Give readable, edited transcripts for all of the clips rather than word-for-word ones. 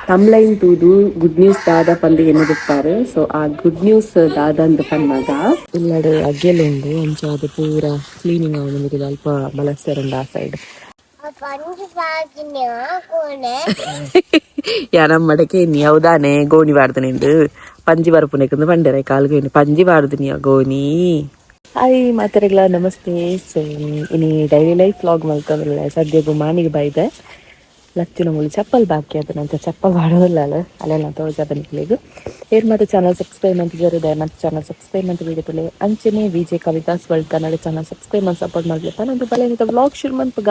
ತಮ್ಲೈನ್ ತೂದು good news ದಾದ ಪಂದ್ ಎನ್ನದುಪ್ಪಾರು. ಸೊ ಆ ಗುಡ್ ನ್ಯೂಸ್ ದಾದ ಅಂದ್ ಪನ್ನಾಗ ಇಲ್ಲಡ್ ಅಗ್ಗೆಲ್ ಉಂಡು, ಅಂಚಾದ್ ಪೂರ ಕ್ಲೀನಿಂಗ್ ಆವೊಂದುಂಡು. ಅಲ್ಪ ಬಲಸೆರುಂಡು ಆ ಸೈಡ್. ಯಾನಮ್ಮಡಕ್ಕೆ ಯಾವ್ದಾನೆ ಗೋಣಿ ಬಾರ್ದನಿಂದು ಪಂಜಿ ಬರ್ಪುನೆಕಂದು ಪಂಡೆರೆ ಕಾಲ್ಗೆ ಪಂಜಿ ಬಾರ್ದನಿಯ ಗೋಣಿ. ಹಾಯ್ ಮಾತೆರೆಗ್ಲ ನಮಸ್ತೆ. ಸೊ ಇನಿ ಡೈಲಿ ಲೈಫ್ ವ್ಲಾಗ್ ಮಲ್ತೊಂದುಲ್ಲೆ. ಸದ್ಯಗು ಮಾನಿಗೆ ಬೈದೆ. ಲತ್ತಿನ ಮೂಲು ಚಪ್ಪಲ್ ಬಾಕಿ ಅದು ಚಪ್ಪಲ್ ಪಾಡೋದಿಲ್ಲ ಅಲ್ಲೆಲ್ಲ ತೋಜ ನಿಕ್ಲೆಗ್. ಏರ್ ಮಾತ ಚಾನಲ್ ಸಬ್ಸ್ಕ್ರೈಬ್ ಮಂತಿಜರ್, ದಯಮಾಲ್ತ್ ಚಾನಲ್ ಸಬ್ಸ್ಕ್ರೈಬ್ ಮಂತ್ ವಿಡಿಯೋ ತೂಲೆ. ಅಂಚನೆ VJ Kavitha's world Kannada channel subscribe ಮಂತ್ ಸಪೋರ್ಟ್ ಮಲ್ಪುಲೆ ಪನೊಂದು ಬಲೆ ವ್ಲಾಗ್ ಶುರು ಮನ್ಪುಗ.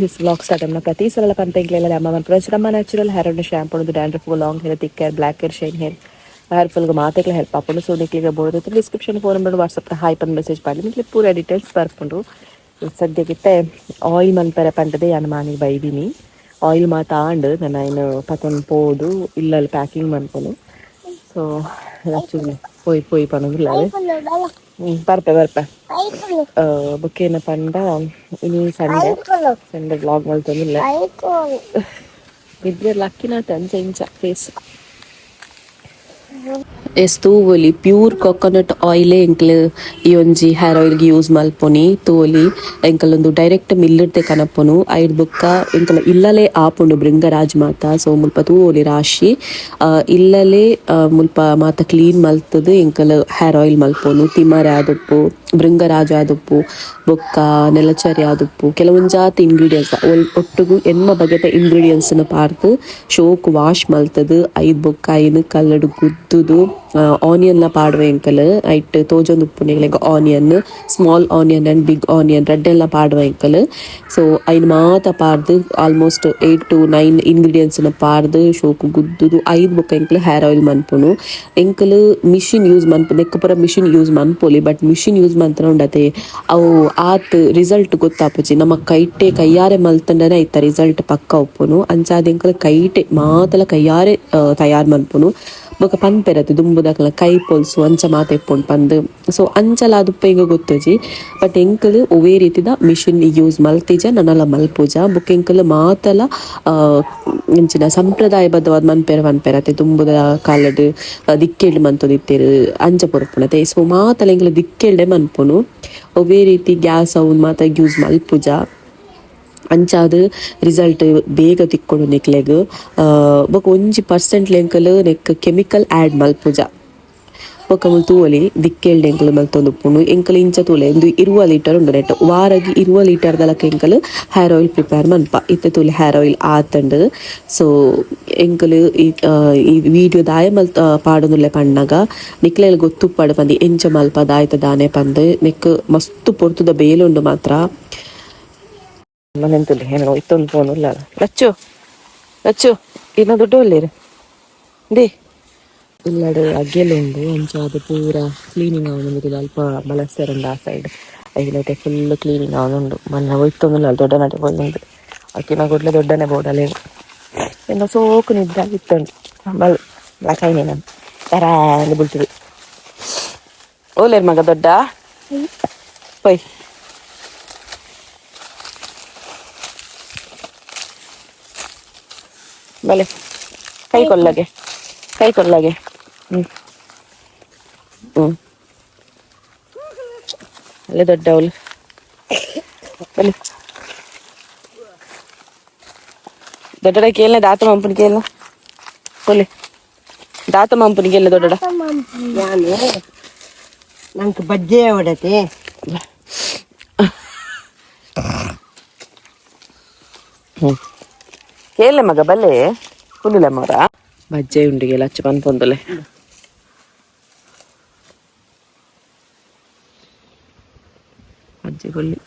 His vlog start ಅನ್ನ ಪ್ರತಿ ಸಲ ಪಂತೆಂಕ್ಲೆಲ್ಲ ಅಮ್ಮ ಮನ್ಪುನ ನಮ್ಮ ನ್ಯಾಚುರಲ್ ಹೇರ್ ಅಂಡ್ ಶಾಂಪೂ ಉಂದು dandruff, long hair, thick hair, black hair, shine hair, hair ಫಾಲ್ಗೆ ಮಾತೆಗ್ಲ help ಆಪುಂಡು. ಸೊ ನಿಕ್ಲೆಗ್ ಬೋಡಾದ್ description phone number, WhatsApp hi ಪಂದ್ ಮೆಸೇಜ್ ಪಾಡ್ಲೆ, ನಿಕ್ಲೆ ಪೂರ ಡೀಟೇಲ್ಸ್ ಬರ್ಪುಂಡು. ಸದ್ಯಗಿತ್ತೆ ಆಯಿಲ್ ಮನ್ಪೆರೆ ಪಂಡದೆ ಯಾನ್ ಮಾನಿಗ್ ಬೈದಿನಿ. ಆಯಿಲ್ ಮಾತ ಆಂಡ್, ನನ ಐನ್ ಪತೊಂದು ಪೋದು ಇಲ್ಲಲ್ ಪ್ಯಾಕಿಂಗ್ ಮನ್ಪುನು. ಸೊ ಪೋಯಿ ಪೋಯಿ ಪನೊಂದುಲ್ಲೆರ್. ಬರ್ಪೆ ಬರ್ಪೆ. ಬೊಕ್ಕ ಏನ ಪಂಡ, ಇನಿ ಸಂಡೆ. Sunday vlog ಮಲ್ತೊಂದುಲ್ಲೆ. ನಿದ್ರೆ ಲಕ್ಕಿನಾತೆ ಅಂಚ ಇಂಚ ಫೇಸ್. ಎಸ್, ತೂವೊಲಿ, ಪ್ಯೂರ್ ಕೊಕೊನಟ್ ಆಯಿಲೇ ಎಂಕ್ಲು ಈ ಒಂಜಿ ಹೇರ್ ಆಯಿಲ್ಗೆ ಯೂಸ್ ಮಲ್ಪೊನಿ. ತೂವೊಲಿ, ಎಂಕಲ್ ಉಂದು ಡೈರೆಕ್ಟ್ ಮಿಲ್ಲ್ ಕನಪುನು. ಐಡ್ ಬೊಕ್ಕ ಎಂಕಲ ಇಲ್ಲಲೇ ಆಪುಂಡು ಭೃಂಗರಾಜ್ ಮಾತ. ಸೊ ಮುಲ್ಪ ತೂವೊಲಿ ರಾಶಿ. ಇಲ್ಲಲೇ ಮುಲ್ಪ ಮಾತ ಕ್ಲೀನ್ ಮಲ್ತದ್ ಎಂಕಲ್ ಹೇರ್ ಆಯಿಲ್ ಮಲ್ಪೊನು. ತಿಮರೆ ಆದುಪ್ಪು, ಭೃಂಗರಾಜ ಆದುಪ್ಪು, ಬೊಕ್ಕ ನೆಲಚರಿ ಆದುಪ್ಪು, ಕೆಲವೊಂಜಾತ್ ಇಂಗ್ರೀಡಿಯೆಂಟ್ಸ್ ಒಟ್ಟುಗು ಎನ್ಮ ಬಗೆತ ಇಂಗ್ರೀಡಿಯೆಂಟ್ಸ್ ನ್ ಪಾಡ್ದ್ ಶೋಕ್ ವಾಶ್ ಮಲ್ತದ್, ಐದ್ ಬೊಕ್ಕ ಐನ್ ಕಲ್ಲಡ್ ಗುದ್ದುದು, ಆನಿಯನ್ ಲ ಪಾಡುವೆ ಎಂಕಲ್. ಐಟ್ ತೋಜೊಂದು ಉಪ್ಪುನಿ onion, small onion and big onion ರಡ್ಡೆಲ್ಲ ಪಾಡುವೆ ಎಂಕಲ್. ಸೊ ಐನ್ ಮಾತ ಪಾಡ್ದ್, ಆಲ್ಮೋಸ್ಟ್ 8 ಟು 9 ಇಂಗ್ರೀಡಿಯೆಂಟ್ಸ್ ನ ಪಾಡ್ದ್, ಶೋಕು ಗುದ್ದುದು, ಐದ್ ಬೊಕ್ಕ ಎಂಕಲ್ ಹೇರ್ ಆಯಿಲ್ ಮನ್ಪುನು. ಎಂಕಲ್ ಮಿಷಿನ್ ಯೂಸ್ ಮನ್ಪು ನೆಕ್ ಪೂರ ಮಿಷಿನ್ ಯೂಸ್ ಮನ್ಪೊಲಿ. ಬಟ್ ಮಿಷಿನ್ ಯೂಸ್ ಮಂತನ ಉಂಡತೆ, ಅವು ಆತ್ ರಿಸಲ್ಟ್ ಗೊತ್ತಾಪುಜಿ. ನಮ್ಮ ಕೈಟೆ ಕೈಯಾರೆ ಮಲ್ತಂಡನೆ ಐತ ರಿಸಲ್ಟ್ ಪಕ್ಕ ಉಪ್ಪುನು. ಅಂಚಾದ್ ಎಂಕಲ್ ಕೈಟೆ ಮಾತಲ ಕೈಯಾರೆ ತಯಾರ್ ಮನ್ಪುನು. ಬೊಕ ಪನ್ಪೆರತೆ ದುಂಬುದಕಲ್ನ ಕೈ ಪೊಲ್ಸು ಅಂಚ ಮಾತ ಇಪ್ಪುಂಡು ಪಂದ್. ಸೊ ಅಂಚಲ ಆದುಪ್ಪ ಎಂಕ್ ಗೊತ್ತುಜಿ. ಬಟ್ ಎಂಕಲ್ ಒವ್ವೇ ರೀತಿದ ಮಿಷಿನ್ ಯೂಸ್ ಮಲ್ತಿಜ, ನನಲ ಮಲ್ಪುಜ. ಬೊಕ ಎಂಕಲ್ ಮಾತಲ ಇಂಚಿನ ಸಂಪ್ರದಾಯಬದ್ಧವಾದ ಮನ್ಪೆರೆ ಪನ್ಪೆರತೆ, ದುಂಬುದ ಕಾಲಡ್ ದಿಕ್ಕೆಲ್ಡ್ ಮಂತೊಂದಿತ್ತೆರ್, ಅಂಚ ಪೊರ್ಪುನತೆ. ಸೊ ಮಾತಲ ಎಂಕಲ್ ದಿಕ್ಕೆಲ್ಡೆ ಮನ್ಪುನು. ಒವ್ವೇ ರೀತಿ ಗ್ಯಾಸ್ ಅವು ಮಾತ ಯೂಸ್ ಮಲ್ಪುಜ. ಅಂಚಾದ್ ರಿಸಲ್ಟ್ ಬೇಗ ತಿಕ್ಕೊಡು ನಿಕ್ಲೆಗ್. ಬೊಕ 1% ಎಂಕಲ್ ನೆಕ್ ಕೆಮಿಕಲ್ ಆಡ್ ಮಲ್ಪುಜ. ಬೊಕ ಮುಲ್ ತೂವೊಲಿ, ದಿಕ್ಕೆಲ್ಡ್ ಎಂಕಲ್ ಮಲ್ತೊಂದು ಉಪ್ಪುಂಡು. ಎಂಕಲ್ ಇಂಚ ತೂಲೆ, ಇಂದು 20 ಲೀಟರ್ ಉಂಡು ನೆಟ್. ವಾರಗ್ 20 ಲೀಟರ್ ದಲಕ ಎಂಕಲ್ ಹೇರ್ ಆಯಿಲ್ ಪ್ರಿಪೇರ್ ಮನ್ಪ. ಇತ್ತೆ ತೂಲೆ, ಹೇರ್ ಆಯಿಲ್ ಆತಂಡ್. ಸೊ ಎಂಕಲ್ ಈ ಈ ವಿಡಿಯೋ ದಾಯ ಮಲ್ತ ಪಾಡೊಂದುಲ್ಲೆ ಪಣ್ಣಗ, ನಿಕ್ಲೆಗ್ ಗೊತ್ತುಪ್ಪಡ್ ಪಂದ್ ಎಂಚ ಮಲ್ಪ, ದಾಯ್ತ ದಾನೆ ಪಂದ್. ನೆಕ್ ಮಸ್ತ್ ಪೊರ್ತುದ ಬೇಲೆ ಉಂಡು ಮಾತ್ರ. ಮನೆಂತುಲೆ ಏನೋ ಇತ್ತೊಂದು ಫೋನ್ ಉಲ್ಲ. ಲಚ್ಚು ಲಚ್ಚು, ಇನ್ನ ದುಡ್ಡು ಒಲ್ಲೇರು they. ಇಲ್ಲಡ್ ಅಗ್ಗೆಲ್ ಉಂಡು, ಅಂಚಾದ್ ಪೂರ ಕ್ಲೀನಿಂಗ್ ಆವೊಂದುಂಡು. ಅಲ್ಪ ಬಲಸೆರುಂಡು ಆ ಸೈಡ್. ಐಲತೆ ಫುಲ್ ಕ್ಲೀನಿಂಗ್ ಆವೊಂದುಂಡು. ಮನ್ನ ಒಯ್ತೊಂದುಲ್ಲ, ದೊಡ್ಡ ನಡೆ ಪೋಯೊಂದು ಅಕ್ಕಿನ ಗುಡ್ಲೆ ದೊಡ್ಡನೆ ಬೋಡಲೆ. ಎನ್ನ ಸೋಕು ನಿದ್ದೆ ಇತ್ತುಂಡು. ಬಲ್ ಲಕಾಯಿನೆ ನಾನು ತರಾಂದು ಬುಲ್ತುದು. ಓಲೇರ್ ಮಗ ದೊಡ್ಡ ಪೊಯ್. ಬಲೆ, ಕೈ ಕೊಲ್ಲಗೆ, ಕೈ ಕೊಲ್ಲಗೆ. ಹ್ಮ್ ಹ್ಮ್ ಅಲ್ಲೇ ದೊಡ್ಡವಳು, ಬಲೆ. ದೊಡ್ಡಡ ಕೇಳನೆ, ದಾತ ಮಂಪುನಿ ಕೇಳ ಕೊಲೆ, ದಾತ ಮಂಪುನಿ ಕೇಳ ದೊಡ್ಡಡ. ಯಾನು ನಂಗೆ ಬಜ್ಜೆ ಹೊಡತೆ. ಕೇಳ ಮಗ, ಬಲ್ಲೆ ಕುಲ್ಲುಲೆ ಮರ. ಬಜ್ಜೆ ಉಂಡಿಗೆ ಲಚ್ಚ ಪನ್ಪೊಂದುಲೆ. ಬಜ್ಜೆ ಕೊಲ್ಲಿ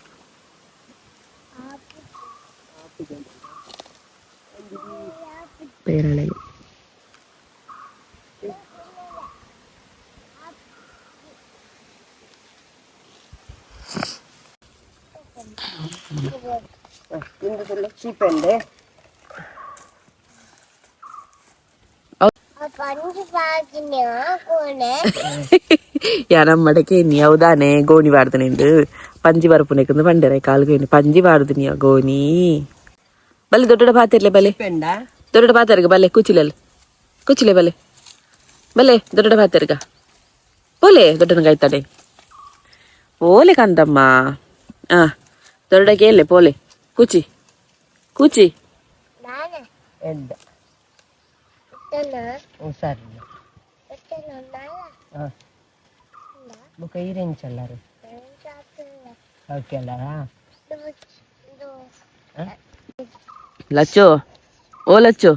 ಪೇರಳೆ. ಇಂದು ಚೀಪೆಂಡೆ. ಯಾನಮ್ಮಡಕ್ಕೆ ಯಾವ್ದಾನೆ ಗೋಣಿ ಬಾರ್ದು ಪಂಜಿ ಬರ್ಪುನೆಕಂದು ಪಂಡೆರೆ ಕಾಲ್ಗೇನಿ ಪಂಜಿ ಬಾರ್ದು ಗೋಣಿ ಬಲ್ಲೆ ದೊಡ್ಡ ಪಾತಿರ್ಲೆ ಬಲೆ ಪೆಂಡ ದೊಡ್ಡ ಪಾತರ್ಗ ಬಲ್ಲೆ ಕೂಚಿಲಲ್ಲಿ ಕೂಚಿಲೆ ಬಲ್ಲೆ ಬಲ್ಲೆ ದೊಡ್ಡ ಪಾತರ್ಗ ಪೋಲೆ ದೊಡ್ಡನಗಾಯ್ತಾನೆ ಪೋಲೆ ಕಂದಮ್ಮ ಆ ದೊಡ್ಡಗೆ ಎಲ್ಲೆ ಪೋಲೆ ಕೂಚಿ ಕೂಚಿ ಎಂದ ಹುಷಾರಿಲ್ಲ. ಹಾಂ, ಬೊಕ ಈರೆಂಚಲ್ಲಾರು ಓಕೆ ಅಲ್ಲಾರಾ? ಲಚ್ಚು, ಓ ಲಚ್ಚು,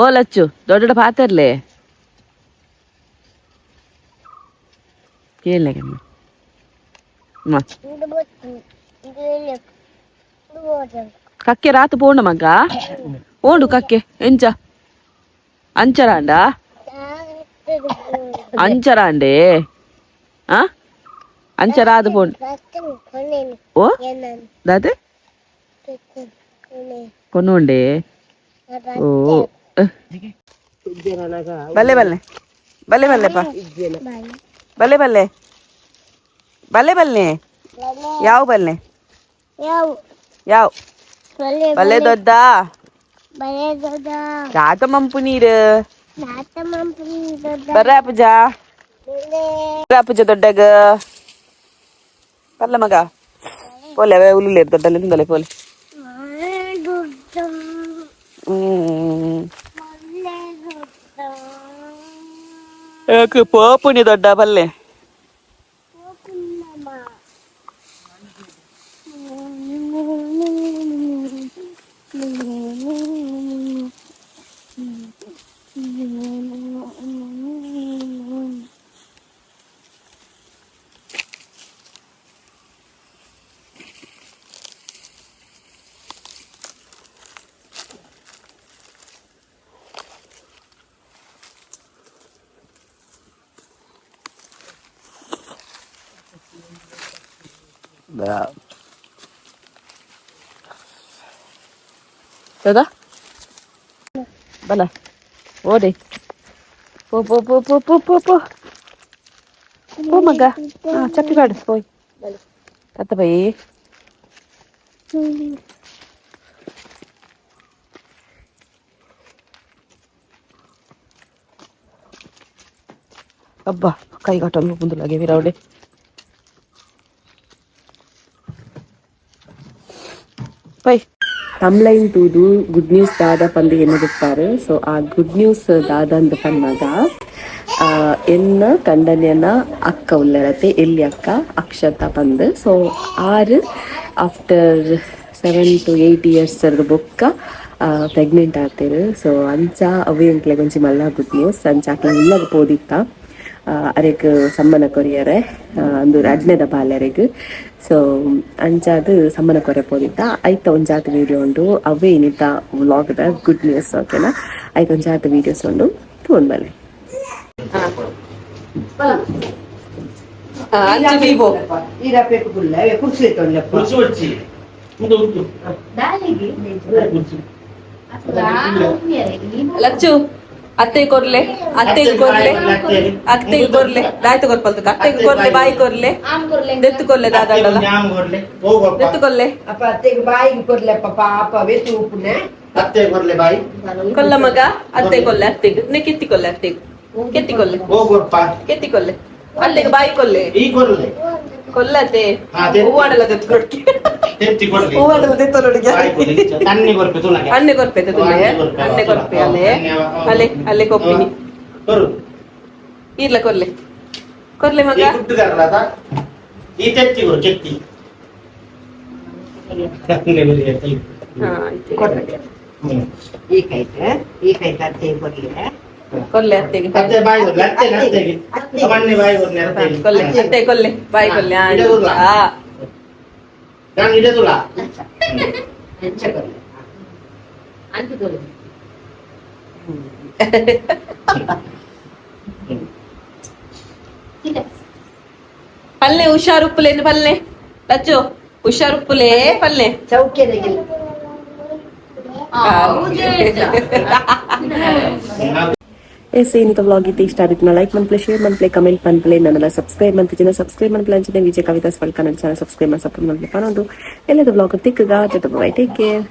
ಓ ಲಚ್ಚು, ದೊಡ್ಡ ಪಾತರ್ಲೆ ಕೇಳಮ್ಮ. ಕಕ್ಕೆ ರಾತ್ ಪೋಂಡ ಮಗ ಓಂಡು ಕಕ್ಕೆ ಎಂಚ ಅಂಚರಾಂಡ ಅಂಚರಾಂಡೆ ಆ ಅಂಚರಾದ ಪೋಂಡು ಓ ದಾದೆ ಕೊನ್ನೋಂಡೆ ಓ ಬಲ್ಲೆ ಬಲ್ಲೆ ಬಲ್ಲೆ ಬಲ್ಲೆಪ್ಪ ಬಲ್ಲೆ ಬಲ್ಲೆ ಬಲ್ಲೆ ಬಲ್ಲೆ ಯಾವ ಬಲ್ಲೆ ಯಾವ ಬಲ್ಲೆ ದೊಡ್ಡ ತಾತ ಮಂಪು ನೀರು ಬರ್ರ ಪೂಜಾ ಪೂಜಾ ದೊಡ್ಡಗ ಪಲ್ಲ ಮಗ ಪೋಲೆ ಅವೇ ಉಲ್ಲುಲೇರು ದೊಡ್ಡಲ್ಲಿ ತಿಂದಲೆ ಪೋಲೆ. ಹ್ಮ್ ಯಾಕೆ ಪೋಪುನಿ ದೊಡ್ಡ ಪಲ್ಲೆ. ದಾದಾ ಬಲ ಓಡೆ ಪೋ ಪೋ ಪೋ ಪೋ ಪೋ ಪೋ ಪೋ ಪೋ ಮಗ. ಹಾ ಚಪ್ಪಿ ಬಾಡು ಪೋಯ್ ತತ್ತ ಬೈ. ಅಬ್ಬಾ ಕೈಗಾಟಲ್ಲಿ ಮುಂದಲಾಗೆ ವಿರವಡೆ ಪೈ ತಮ್ಲೈನ್ ತೂದು ಗುಡ್ ನ್ಯೂಸ್ ದಾದ ಪಂದು ಎನ್ನದಿಪ್ಪಾರು. ಸೊ ಆ ಗುಡ್ ನ್ಯೂಸ್ ದಾದ ಅಂದ್ ಪನ್ನಾಗ ಎನ್ನ ಕಂಡನೆಯನ್ನ ಅಕ್ಕ ಉಲ್ಲರತೆ ಎಲ್ಲಿ ಅಕ್ಕ ಅಕ್ಷತಾ ಪಂದು. ಸೊ ಆರು ಆಫ್ಟರ್ 7 ಟು 8 ಇಯರ್ಸ್ ಬೊಕ್ಕ ಪ್ರೆಗ್ನೆಂಟ್ ಆತೇರು. ಸೊ ಅಂಚ ಅವು ಎಂಕ್ಲೆಗ್ ಒಂಜಿ ಮಲ್ಲ ಗುಡ್ ನ್ಯೂಸ್. ಅಂಚ ಅಕ್ಲೆ ಇಲ್ಲಗ್ ಪೋದಿತ್ತ ಅರೆಗ್ ಸಮ್ಮನ ಕೊರಿಯರೆ ಅಂದು ರಡ್ನೆದ ಬಾಲೆರೆಗ್. ಸೊ ಅಂಚಾದ್ ಸಮ್ಮನ ಕೊರೆ ಪೋದಿತ್ತ. ಐತ ಒಂಜಾತ್ ವಿಡಿಯೋ ಉಂಡು. ಅವೇ ಇನಿತ ವ್ಲಾಗ್ದ ಗುಡ್ ನ್ಯೂಸ್, ಓಕೆನಾ? ಐತ ಒಂಜಾತ್ ವೀಡಿಯೋಸ್ ಉಂಡು, ತೂವೊಂದು ಬಲೆ. ಈರ ಪೇಪು ಗುಲ್ಲ ಕುರ್ಸಿ ತೊಂದಪ್ಪ. ಕುರ್ಚಿ ಒಚ್ಚಿ ಉಂಟು ಉಂಟು ಕುರ್ಚಿ. ಲಚ್ಚು, ಅತ್ತೆ ಕೊರ್ಲೆ, ಅತ್ತೆಗೆ ಕೊರ್ಲೆ, ಅತ್ತೆಗೆ ಕೊರ್ಲೆ. ದಾಯ್ತು ಕೊರ್ಪಲ್ತು. ಅತ್ತೆಗೆ ಕೊರ್ಲೆ, ಬಾಯಿ ಕೊರ್ಲೆ, ದೆತ್ತು ಕೊರ್ಲೆ ದಾದಾಡಲ್ಲ. ಜಾಮ್ ಕೊರ್ಲೆ ಹೋಗಪ್ಪ. ದೆತ್ತು ಕೊರ್ಲೆ. ಅಪ್ಪ, ಅತ್ತೆಗೆ ಬಾಯಿಗೆ ಕೊರ್ಲೆಪ್ಪ, ಪಾಪ ವೇತು ಉಪ್ಪುನೆ. ಅತ್ತೆ ಕೊರ್ಲೆ ಬಾಯಿ. ಕೊಲ್ಲ ಮಗ, ಅತ್ತೆ ಕೊಲ್ಲೆ, ಅತ್ತೆಗೆ ನೆ ಕೆತ್ತಿ ಕೊಲ್ಲೆ, ಅತ್ತೆಗೆ ಕೆತ್ತಿ ಕೊಲ್ಲೆ. ಹೋಗಪ್ಪ. ಕೆತ್ತಿ ಕೊಲ್ಲೆ, ಅತ್ತೆಗೆ ಬಾಯಿ ಕೊಲ್ಲೆ. ಈ ಕೊರ್ಲೆ. ಕೊಲ್ಲತೆ. ಹಾ, ದೆತ್ತು. ಹೂವಾಡಲ ದೆತ್ತು ಕೊಡ್ಕೆ. ತೆತ್ತಿ ಕೊರ್ಲೆ. ಹೂವಾಡಲ ದೆತ್ತು ನೋಡಿಗೆ. ಬಾಯಿ ಕೊರ್ಲೆ ತನ್ನಿ ಕೊರ್ಪೆ ತುಲಗೆ. ಅನ್ನೆ ಕೊರ್ಪೆ ತುಲೆ. ಅನ್ನೆ ಕೊರ್ಪೆ. ಅಲ್ಲೇ ಅಲ್ಲೇ ಅಲ್ಲೇ ಕೊಪ್ಪಿನಿ. ಕೊರು. ಇರ್ಲ ಕೊರ್ಲೆ, ಕೊರ್ಲೆ ಮಗ. ಈ ಗುಡ್ಡುಗಾರಲಾತ ಈ ತೆತ್ತಿ ಕೊರು ಕೆತ್ತಿ ಅನ್ನೆ ಕೊರ್ಲೆ. ಹಾ, ಆಯ್ತು. ಹ್ಮ್. ಈ ಕೈತೆ, ಈ ಕೈತೆ ಅತ್ತೆಗೆ ಕೊರ್ಲೆ. ಕೊಲ್ಲೆ ಅತ್ತೆಗೆ. ಅತ್ತೆ ಬಾಯಿ ಕೊರ್ಲೆ, ಅತ್ತೆ ಅತ್ತೆಗೆ ಅಮ್ಮನ್ನೆ ಬಾಯಿ ಕೊರ್ಲೆ ಅತ್ತೆಗೆ. ಕೊಲ್ಲೆ ಅತ್ತೆ, ಕೊಲ್ಲೆ ಬಾಯಿ ಕೊಲ್ಲೆ. ಆ, ಇಡದುಲ್ಲ. ಆ. ನಾನು ಇಡದುಲ್ಲ. ಅಂಚ ಕೊರ್ಲೆ. ಪಲ್ಲೆ ಹುಷಾರುಪ್ಪುಲೇನು ಪಲ್ಲೆ ಲಚ್ಚು ಹುಷಾರುಪ್ಪುಲೇ ಪಲ್ಲೆ. ಚೌಕಿಯದಾಗಿಲ್ಲ. ಎಸ್, ಏನಿತ ವ್ಲಾಗ್ ಇತ್ತೆ ಇಷ್ಟ ಆದಿತ್ತು ಲೈಕ್ ಮನ್ಪ್ಲೆ, ಶೇರ್ ಮನ್ಪ್ಲೆ, ಕಮೆಂಟ್ ಮನ್ಪ್ಲೆ. ನನ್ನಲ್ಲ ಸಬ್ಸ್ಕ್ರೈಬ್ ಮಂತಿಜಿನ ಸಬ್ಸ್ಕ್ರೈಬ್ ಮನ್ಪ್ಲೆ. ಅಂಚನೆ Vijaya Kavitha's world Kannada channel subscribe support ಮನ್ಪ್ಲೆ ಪನೊಂದು ಎಲ್ಲದ ವ್ಲಾಗ್ ತಿಕ್ಕಗ. Bye, take care.